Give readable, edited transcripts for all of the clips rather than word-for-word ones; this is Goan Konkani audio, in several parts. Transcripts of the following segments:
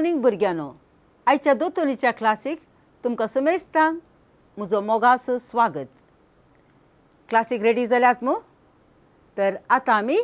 मॉर्निंग भुरग्यांनो. आयच्या दोतोनीच्या क्लासीक तुमकां सुमेस्तांक म्हजो मोगाचो स्वागत. क्लासीक रेडी जाल्यात मू? तर आतां आमी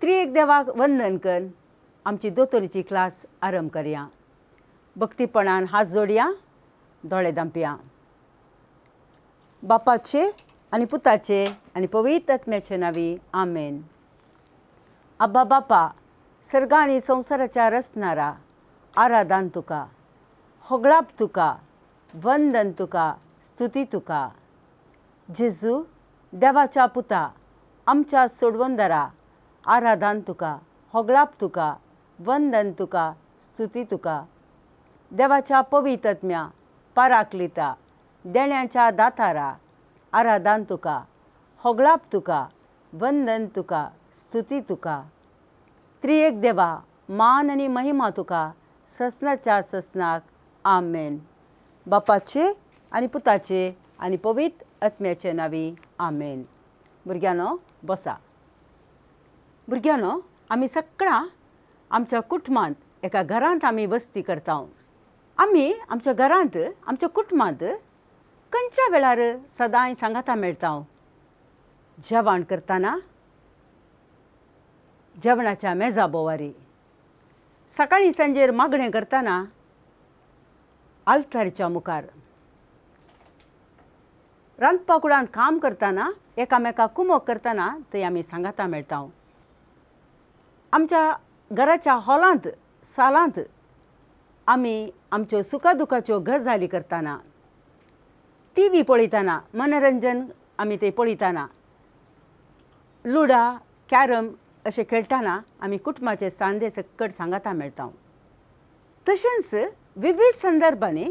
त्रिएक देवाक वंदन कर आमची दोतोरीची क्लास आरंभ करया. भक्तीपणान हात जोडया, दोळे दांपया. बापाचे आनी पुताचे आनी पवित्र आत्म्याचे नांवी आमेन. आब्बा बापा, सर्गा आनी संवसाराच्या रचणारा, आराधन तुका, होगळाप तुका, वंदन तुका, स्तुती तुका. जेजू देवाच्या पुता, आमच्या सोडवंदरा, आराधन तुका, होगळाप तुका, वंदन तुका, स्तुती तुका. देवाच्या पवित्र आत्म्या, पाराकलिता, देण्याच्या दातारा, आराधन तुका, होगळाप तुका, वंदन तुका, स्तुती तुका. त्रिएक देवा, मान आनी महिमा तुका ससनाच्या ससनाक. आमेन. बापाचे आनी पुताचे आनी पवित्र आत्म्याचे नांवी आमेन. भुरग्यांनो बसा. भुरग्यांनो, आमी सगळां आमच्या कुटुंबांत एका घरांत आमी वस्ती करता. आमी आमच्या घरांत आमच्या कुटुंबांत खंयच्या वेळार सदांय सांगाता मेळटा? जेवण करतना, जेवणाच्या मेजा बोवारी, सकाळीं सांजेर मागणें करतना आल्तारच्या मुखार, रांदपा कुडांत काम करतना, एकामेका कुमोक करतना थंय आमी सांगाता मेळटा. आमच्या घराच्या हॉलांत, सालांत आमी आमच्यो सुखा दुखाच्यो गजाली करतना, टी व्ही पळयतना, मनोरंजन आमी थंय पळयतना, लुडा कॅरम अशें खेळटना आमी कुटुंबाचे सांदे सकट सांगाता मेळटा. तशेंच विवीध संदर्भांनी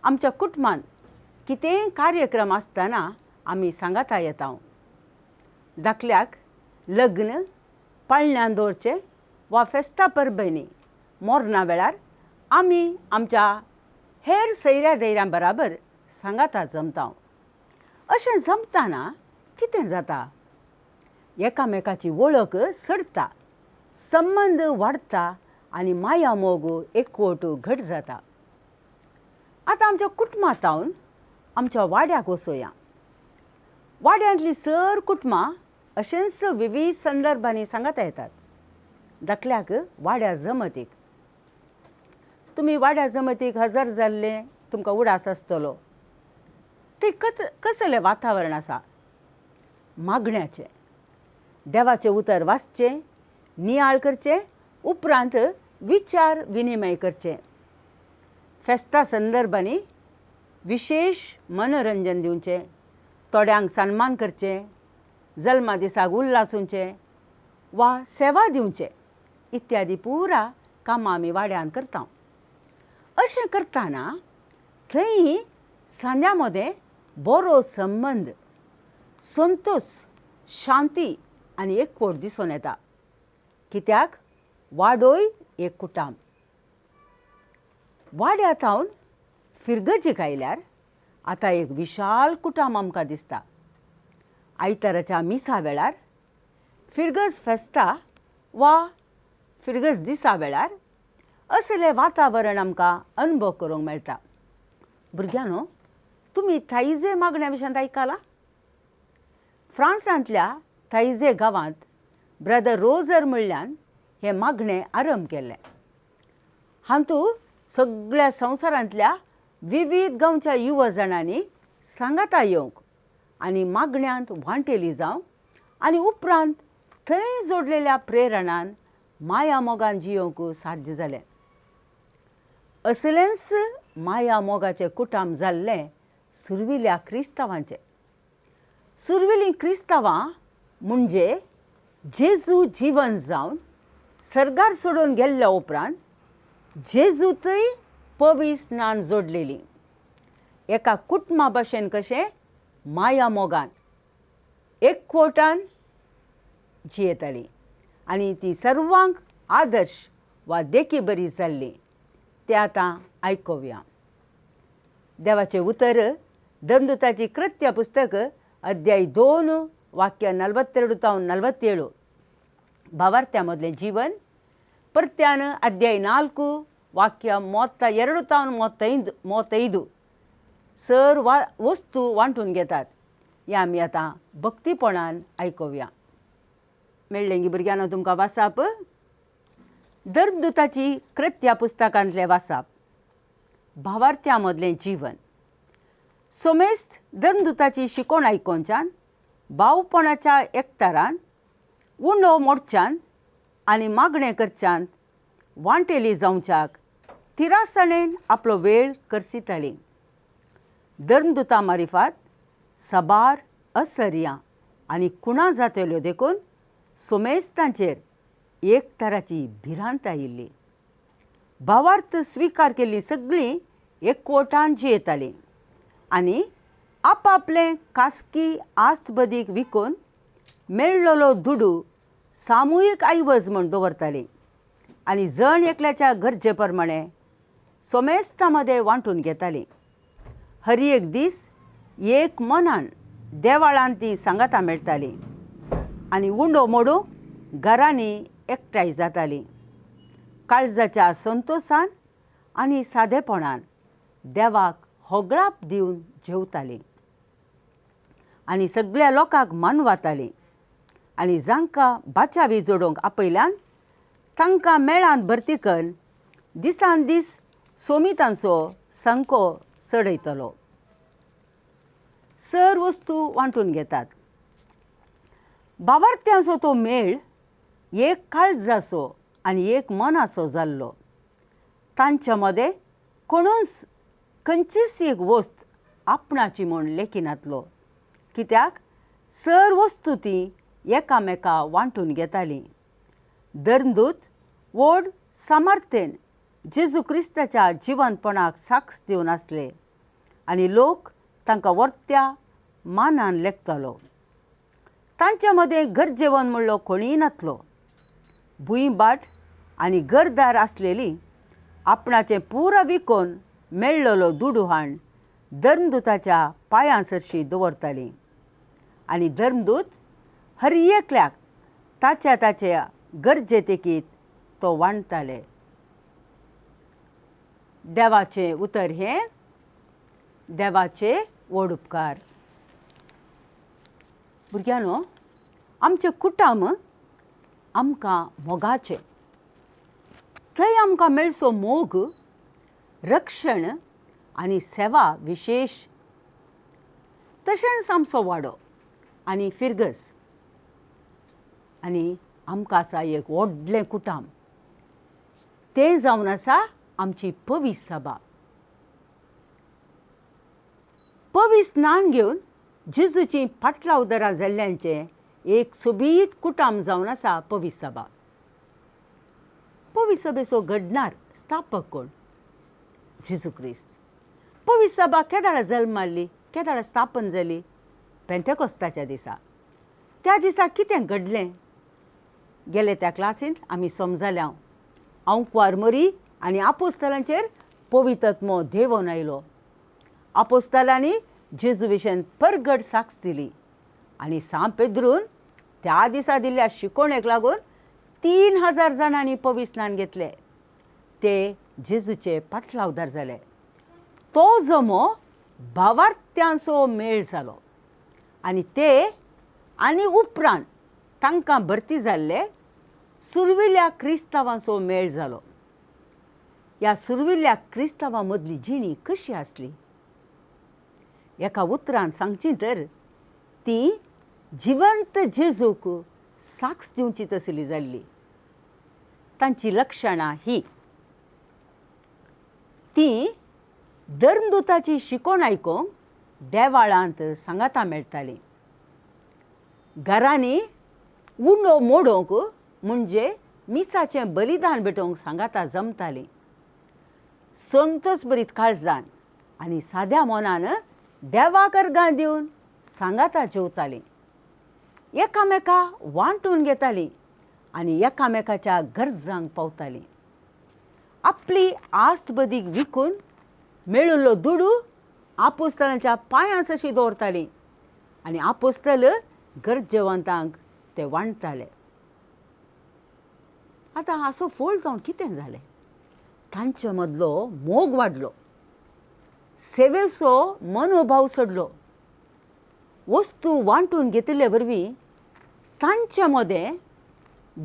आमच्या कुटुंबांत कितेंय कार्यक्रम आसतना आमी सांगाता येता. धाकल्याक लग्न, पाळण्यान दवरचें वा फेस्ता परबेनी, मोरना वेळार आमी आमच्या हेर सैऱ्या दैऱ्यां बराबर सांगाता जमता. अशें जमतना कितें जाता? एकामेकाची वळख चडता, संबंद वाडटा आनी माया मोग एकवट घट जाता. आतां आमच्या कुटुंबांत आमच्या वाड्याक वचोया. वाड्यांतली सर कुटुंबां अशेंच विवीध संदर्भांनी सांगाता येतात. धाकल्याक वाड्या जमतीक, तुमी वाड्या जमतीक हजर जाल्ले तुमकां उडास आसतलो. ते कसलें वातावरण आसा? मागण्याचें, देवाचें उतर वाचचें, नियाळ करचें, उपरांत विचार विनिमय करचें. फेस्ता संदर्भांनी विशेश मनोरंजन दिवचें, थोड्यांक सन्मान करचें, जल्मा दिसाक उल्लासूचें वा सेवा दिवचें इत्यादी पुरा कामां आमी वाड्यान करता. अशें करतना थंय सांद्या मदें बरो संबंद, संतोश, शांती आनी एकवट दिसून येता. कित्याक वाडोय एक कुटाम. वाड्या थावन फिरगजीक आयल्यार आतां एक विशाल कुटाम आमकां दिसता. आयताराच्या मिसा वेळार, फिरगज फेस्ता वा फिरगज दिसा वेळार असलें वातावरण आमकां अनुभव करूंक मेळटा. भुरग्यांनो, तुमी थायजे मागण्या विशयांत आयकलां? फ्रांसांतल्या थायजे गांवांत ब्रदर रोजर म्हणल्यान हें मागणें आरंभ केल्लें. हातूंत सगळ्या संवसारांतल्या विवीध गांवच्या युवा जाणांनी सांगाता येवंक आनी मागण्यांत वांटेली जावंक आनी उपरांत थंय जोडलेल्या प्रेरणान माया मोगान जियोवंक साध्य जालें. असलेंच माया मोगाचें कुटाम जाल्लें सुरविल्या क्रिस्तांवांचें. सुरविलीं क्रिस्तांवां म्हणजे जेजू जिवन जावन सर्गार सोडून गेल्ल्या उपरांत जेजूतय पवीस नान जोडलेली एका कुटुंबा भशेन कशें माया मोगान एकवटान जियेताली आनी ती सर्वांक आदर्श वा देखी बरी जाल्ली. तें आतां आयकुया. देवाचें उतर धर्मदूताची कृत्य पुस्तक अध्याय 2 वाक्य 42 तावन 47, भावार्थ्या मदलें जीवन. परत्यान अध्याय 4 ವಾಕ್ಯ 32 तावन 35 सर वस्तू वांटून घेतात. हें आमी आतां भक्तीपणान आयकुया. मेळ्ळें गी भुरग्यांनो तुमकां वासाप? धर्मदुताची कृत्या पुस्तकांतलें वासाप, भावार्थ्यां मदलें जीवन. सोमेस्त धर्मदुताची शिकोवण आयकोवच्यान, भावपणाच्या एकतारान, उंडो मोडच्यान आनी मागणें करच्यान वांटेली जावच्याक तिरासणेन आपलो वेळ करसिताली. धर्मदुता मारिफात साबार असर्यां आनी खुणा जातल्यो देखून सोमेस्तांचेर एक तराची भिरांत आयिल्ली. भावार्थ स्विकार केल्लीं सगळीं एकवटान जियेतालीं आनी आपापलें खासगी आस्त बदीक विकून मेळ्ळलो दुडू सामुहीक ऐवज म्हूण दवरतालीं आनी जण एकल्याच्या गरजे प्रमाणे सोमेस्तां मदें वांटून घेतालीं. हर एक दीस एक मनान देवाळांत तीं सांगातां मेळटालीं आनी उंडो मोडूंक घरांनी एकठांय जातालीं. काळजाच्या संतोसान आनी सादेपणान देवाक होगळाप दिवन जेवतालीं आनी सगळ्या लोकांक मानवातालीं आनी जांकां बाचावी जोडोवंक आपयल्यान तांकां मेळांत भरती करून दिसान दीस सोमितांचो संको चडयतलो. सर वस्तू वांटून घेतात. भावार्थ्यांचो तो मेळ एक काळजाचो आनी एक मनाचो जाल्लो. तांच्या मदें कोणूच खंयचीच एक वस्त आपणाची म्हूण लेखिनातलो, कित्याक सर वस्तू ती एकामेका वांटून घेतालीं. धर्मदूत व्हड सामर्थ्येन जेजू क्रिस्ताच्या जिवनपणाक साक्ष दिवन आसले आनी लोक तांकां वर्त्या मानान लेखतालो. तांच्या मदें गरजेवन म्हणलो कोणीय नातलो. भूंय बाट आनी घरदार आसलेली आपणाचें पुरा विकून मेळ्ळलो दुडू हाण धर्मदुताच्या पांयां सरशी दवरतालीं आनी धर्मदूत हर एकल्याक ताच्या ताच्या गरजे तेकीत तो वांटताले. देवाचें उतर हें देवाचे व्हड उपकार. भुरग्यांनो, आमचें कुटुंब आमकां मोगाचें, थंय आमकां मेळचो मोग, रक्षण आनी सेवा विशेश. तशेंच आमचो वाडो आनी फिरगज आनी आमकां आसा एक व्हडलें कुटुंब, तें जावन आसा आमची पवीस सभा. पवीस स्नान घेवन जेजूची पाटलावदरां जाल्ल्यांचें एक सोबीत कुटुंब जावन आसा पवीस सभा. पवीस सभेचो घडणार स्थापक कोण? जेजू क्रिस्त. पवीस सभा केदाळा जल्म मारली, केदाळा स्थापन जाली? पेंतेकोस्ताच्या दिसा. त्या दिसा कितें घडलें? गेले त्या क्लासींत आमी समजल्या. आंकवार मरी आनी आपोस्तलांचेर पवित्रत्मो देंवोन आयलो. आपोस्तलांनी जेजू विशयन परगट साक्ष दिली आनी सांत पेद्रून त्या दिसा दिल्ल्या शिकोवणेक लागून 3000 जाणांनी पवित्र स्नान घेतले. ते जेजूचे पाटलावदार जाले. तो जमो भावार्थ्यांचो मेळ जालो आनी ते आनी उपरांत तांकां भरती जाल्ले सुर्विल्ल्या क्रिस्तांवांचो मेळ जालो. ह्या सुर्विल्ल्या क्रिस्तांवां मदली जिणी कशी आसली? एका उतरान सांगची तर ती जिवंत जेजूक साक्ष दिवची तसली जाल्ली. तांची लक्षणां ही: ती धर्मदुताची शिकोवण आयकूंक देवाळांत सांगातां मेळटालीं. घरांनी उंडो मोडोवंक म्हणजे मिसाचें बलिदान भेटोवंक सांगातां जमतालीं. संतोस बरीत काळजान आनी साद्या मनान देवाक अर्गां दिवन सांगातां जेवतालीं. एकामेका वांटून घेतालीं आनी एकामेकाच्या गरजांक पावतालीं. आपली आस्त बदीक विकून मेळिल्लो दुडू आपोस्तलांच्या पांयां सशी दवरतालीं आनी आपोस्तल गरजेवंतांक ते वांटताले. आतां हाचो फोल जावन कितें जालें? तांचे मदलो मोग वाडलो, सेवेचो मनोभाव चडलो. वस्तू वांटून घेतिल्ले वरवीं तांचे मदें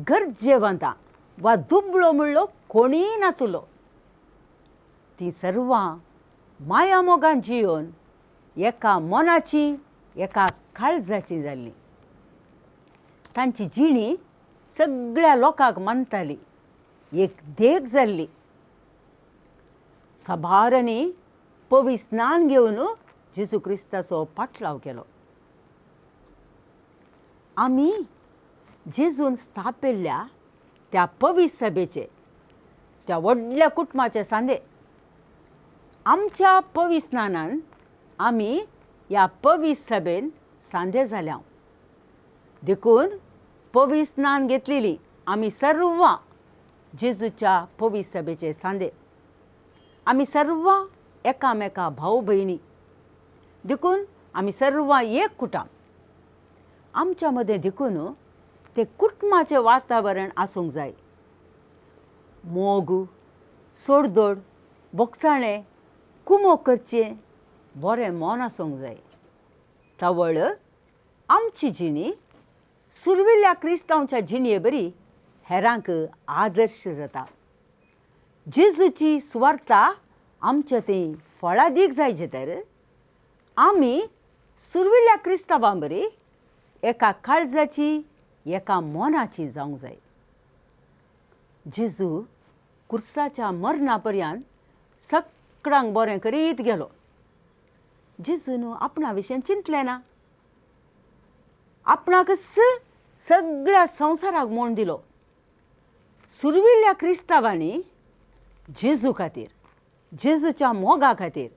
गरजेवंता वा दुबळो म्हणलो कोणीय नातुलो. तीं सर्वां माया मोगान जियोवन एका मनाची एका काळजाची जाल्लीं. तांची जिणी सगळ्या लोकांक मानताली, एक देख जाल्ली. साबारांनी पवी स्नान घेवन जेजू क्रिस्ताचो पाटलाव केलो. आमी जेजून स्थापिल्ल्या त्या पवी सभेचे, त्या व्हडल्या कुटुंबाचे सांदे. आमच्या पवी स्नानान आमी ह्या पवी सभेन सांदे जाल्या. देखून पवी स्नान घेतलेली आमी सर्वां जेजूच्या पवी सभेचे सांदे. आमी सर्वां एकामेका भाव भयणी, देखून आमी सर्वां एक कुटाम. आमच्या मदें देखून तें कुटुंबाचें वातावरण आसूंक जाय. मोग, सोडदोड, बोगसाणें, कुमोक करचें बरें मन आसूंक जाय. तवळ आमची जिणी सुरविल्ल्या क्रिस्तांवच्या जिणये बरी हेरांक आदर्श जाता. जेजूची सुवार्ता आमच्या थंय फळादीक जायचे तर आमी सुरविल्ल्या क्रिस्तांवां बरी एका काळजाची एका मनाची जावंक जाय. जेजू कुर्साच्या मरणा पर्यंत सगळ्यांक बरें करीत गेलो. जेजून आपणा विशयन चिंतलें ना, आपणाकच सगळ्या संवसाराक म्हूण दिलो. सुरविल्ल्या क्रिस्तांवांनी जेजू खातीर, जेजूच्या मोगा खातीर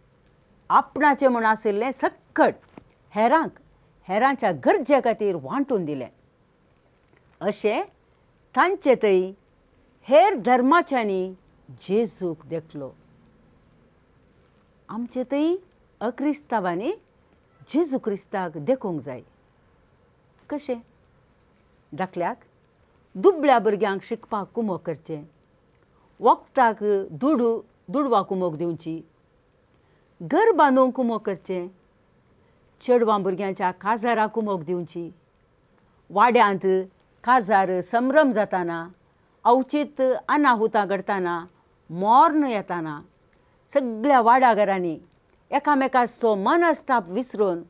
आपणाचें म्हूण आशिल्लें सक्कड हेरांक, हेरांच्या गरजे खातीर वांटून दिलें. अशें तांचे थंय हेर धर्माच्यांनी जेजूक देखलो. आमचे थंय अक्रिस्तांवांनी जेजू क्रिस्ताक देखूंक जाय. कशें? धाकल्याक दुबळ्या भुरग्यांक शिकपाक कुमोक करचें, वखदाक दुडू दुडवा कुमोक दिवची, घर बांदूंक कुमोक करचें, चेडवां भुरग्यांच्या काजाराक कुमोक दिवची, वाड्यांत काजार संभ्रम जाताना, अवचीत अनाहुतां घडटाना, मर्ण येताना सगळ्या वाडाघरांनी एकामेकाचो मनस्ताप विसरून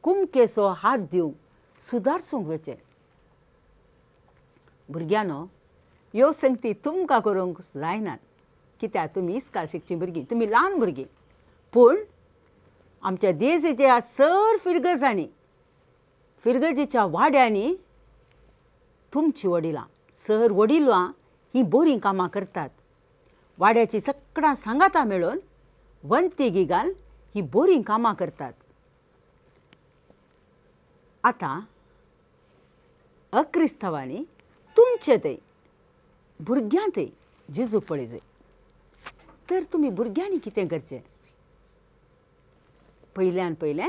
कुमकेचो हात दिवंक सुदारसूंक वचें. भुरग्यांनो, ह्यो संगती तुमकां करूंक जायनात, कित्याक तुमी इस्काल शिकचीं भुरगीं, तुमी ल्हान भुरगीं. पूण आमच्या देजेच्या सर फिरगजांनी, फिरगजेच्या वाड्यांनी तुमची वडिलां, सर वडिलां हीं बरीं कामां करतात. वाड्याची सगळां सांगातां मेळून वंती गिगान हीं बरीं कामां करतात. आतां अक्रिस्तांवांनी तुमचे थंय भुरग्यां थंय जेजूक पळय जाय. तर तुमी भुरग्यांनी कितें करचें? पयल्यान पयलें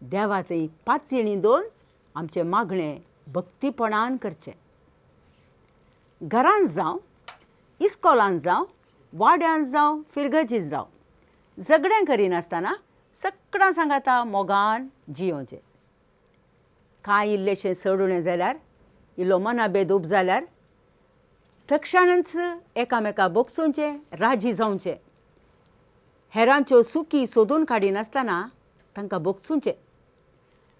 देवा थंय पातयेणी दोन आमचें मागणें भक्तीपणान करचें. घरांत जावं, इस्कोलांत जावं, वाड्यांत जावं, फिरगजीत जावं, झगडें करिनासतना सगळ्यां सांगाता मोगान जियोवचें. कांय इल्लेशें चड उणें जाल्यार, इल्लो मनाभेद उब जाल्यार तक्षणच एकामेका बोगसुचें, राजी जावचें. हेरांच्यो सुकी सोदून काडिनासतना तांकां बोगसुचें.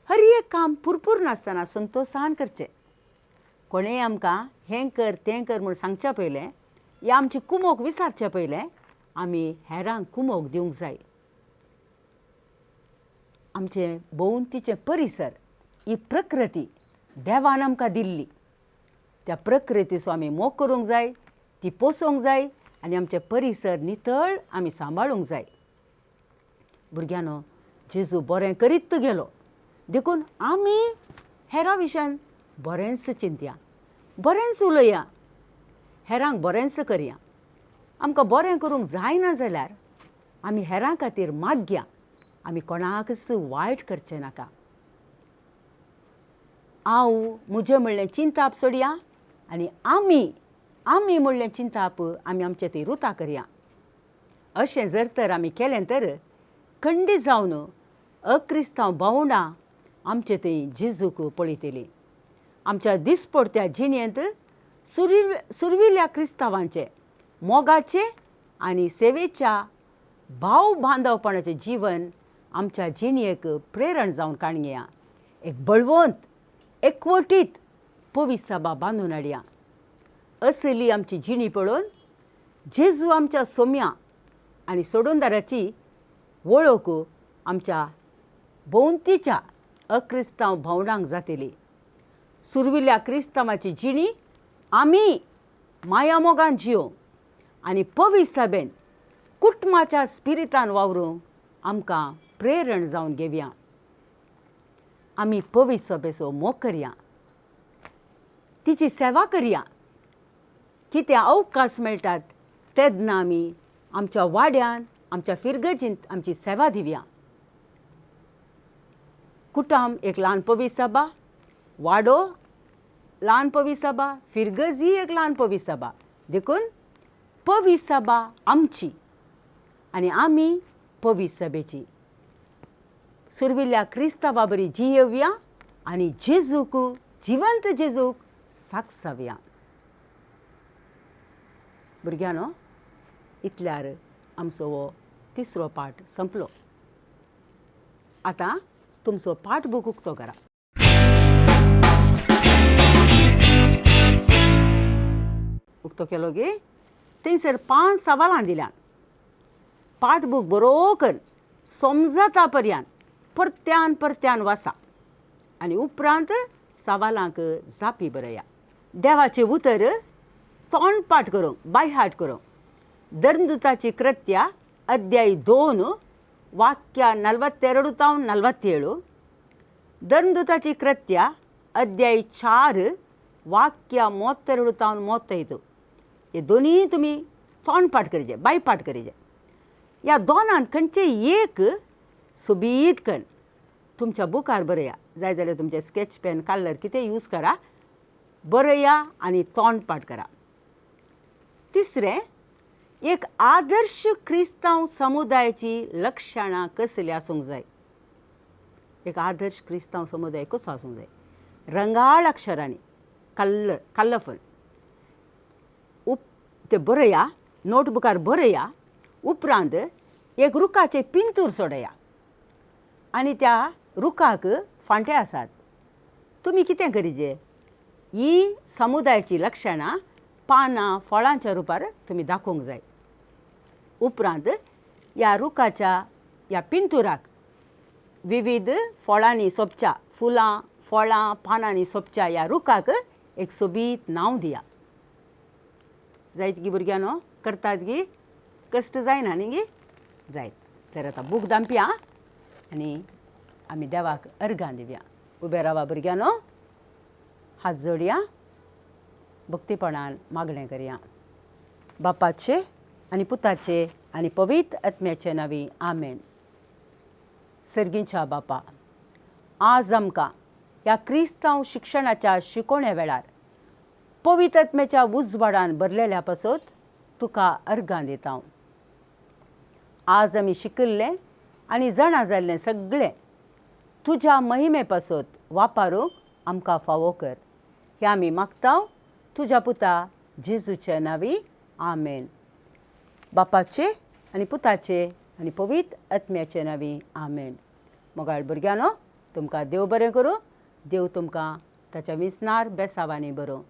हर एक काम पुरपूर नासतना संतोशान करचें. कोणेय आमकां हें कर तें कर म्हूण सांगच्या पयलें या आमची कुमोक विचारचे पयलें आमी हेरांक कुमोक दिवंक जाय. आमचें भोंवतीचें परिसर ही प्रकृती देवान आमकां दिल्ली. त्या प्रकृतीचो आमी मोग करूंक जाय, ती पोसूंक जाय आनी आमचें परिसर नितळ आमी सांबाळूंक जाय. भुरग्यांनो, जेजू बरें करीत गेलो, देखून आमी हेरां विशयान बरेंच चिंतया, बरेंच उलया, हेरांक बरेंच करया. आमकां बरें करूंक जायना जाल्यार आमी हेरां खातीर मागया. आमी कोणाकच वायट करचें नाका. हांव म्हजें म्हणलें चिंताप सोडया आनी आमी आमी म्हणलें चिंताप आमी आमचे थंय रुता करया. अशें जर तर आमी केलें तर खंडीत जावन अक्रिस्तांव भावंडां आमचे थंय जेजूक पळयतलीं. आमच्या दिसपडत्या जिणेंत सुरविल्ल्या क्रिस्तांवांचें मोगाचें आनी सेवेच्या भाव बांदवपणाचें जीवन आमच्या जिणेक प्रेरण जावन काणया एक बळवंत एकवटीत पवित्र सभा बांदून हाडया. असली आमची जिणी पळोवन जेजू आमच्या सोम्या आनी सोडूनदाराची वळख आमच्या भोंवतीच्या अक्रिस्तांव भावंडांक जातली. सुरविल्ल्या क्रिस्तांवाची जिणी आमी मायामोगान जियो आनी पवित्र सभेन कुटुंबाच्या स्पिरितान वावरूंक आमकां प्रेरण जावन घेवया. आमी पवित्र सभेचो मोग करया, तिची सेवा करया. कितें अवकाश मेळटात तेन्ना आमी आमच्या वाड्यान आमच्या फिरगजींत आमची सेवा दिवया. कुटाम एक ल्हान पवित्र सभा, वाडो ल्हान पवित्र सभा, फिरगजी एक ल्हान पवित्र सभा. देखून पवित्र सभा आमची आनी आमी पवित्र सभेची. सुरविल्ल्या क्रिस्तांवा बरी जियेवया आनी जेजूक, जिवंत जेजूक साक्षावया. भुरग्यांनो, इतल्यार आमचो हो तिसरो पाठ संपलो. आतां तुमचो पाठ बूक उक्तो करा. उक्तो केलो गे? थंयसर 5 सवालां दिल्यात. पाठ बूक बरो कर समजता पर्यंत परत्यान परत्यान वाचा आनी उपरांत सवालांक जापी बरया. देवाचें उतर तोंड पाठ करूंक, बाय हार्ट करूंक. धर्मदूताची कृत्या अध्याय 2 वाक्य 42 तावन 47, धर्मदूताची कृत्या अध्याय 4 वाक्य 32 तावन 35. हे दोनूय तुमी तोंड पाठ करीजे, बाय पाठ करीजे. ह्या दोनांत खंयचें एक सोबीत कन्न तुमच्या बुकार बरया. जाय जाल्यार तुमचें स्केच पेन, कलर कितें यूज करा, बरया आनी तोंड पाठ करा. तिसरें, एक आदर्श क्रिस्तांव समुदायाची लक्षणां कसली आसूंक जाय. एक आदर्श क्रिस्तांव समुदाय कसो आसूंक जाय? रंगाळ अक्षरांनी, कलर, कलरफूल ते बरया, नोटबुकार बरया. उपरांत एक रुखाचें पिंतूर सोडया आनी त्या रुखाक फांटे आसात. तुमी कितें करीजे, ही समुदायाची लक्षणां पानां फळांच्या रुपार तुमी दाखोवंक जाय. उपरांत ह्या रुखाच्या ह्या पिंतुराक विविध फळांनी सोबच्या, फुलां फळां पानांनी सोबच्या ह्या रुखाक एक सोबीत नांव दिया. जायत गी भुरग्यांनो? करतात गी? कश्ट जायना न्ही गी? जायत. तर आतां बूक दामपया आनी आमी देवाक अर्गां दिवया. उबे रावा भुरग्यांनो, हात जोडया, भक्तीपणान मागणें करया. बापाचे आनी पुताचे आनी पवित्र आत्म्याचे नांवी आमेन. सर्गीच्या बापा, आज आमकां ह्या क्रिस्तांव शिक्षणाच्या शिकोवण्या वेळार पवित्र आत्म्याच्या उजवाडान भरलेल्या पासत तुका अर्गां दिता. आज आमी शिकिल्लें आनी जाणा जाल्लें सगळें तुज्या महिमे पासत वापरूंक आमकां फावो कर. हें आमी मागता तुज्या पुता जेजूच्या नांवी आमेन. बापाचे आनी पुताचे आनी पवित्र आत्म्याचे नांवी आमेन. मोगाळ भुरग्यांनो, तुमकां देव बरें करूं. देव तुमकां ताच्या विसनार बेसावांनी बरोवं.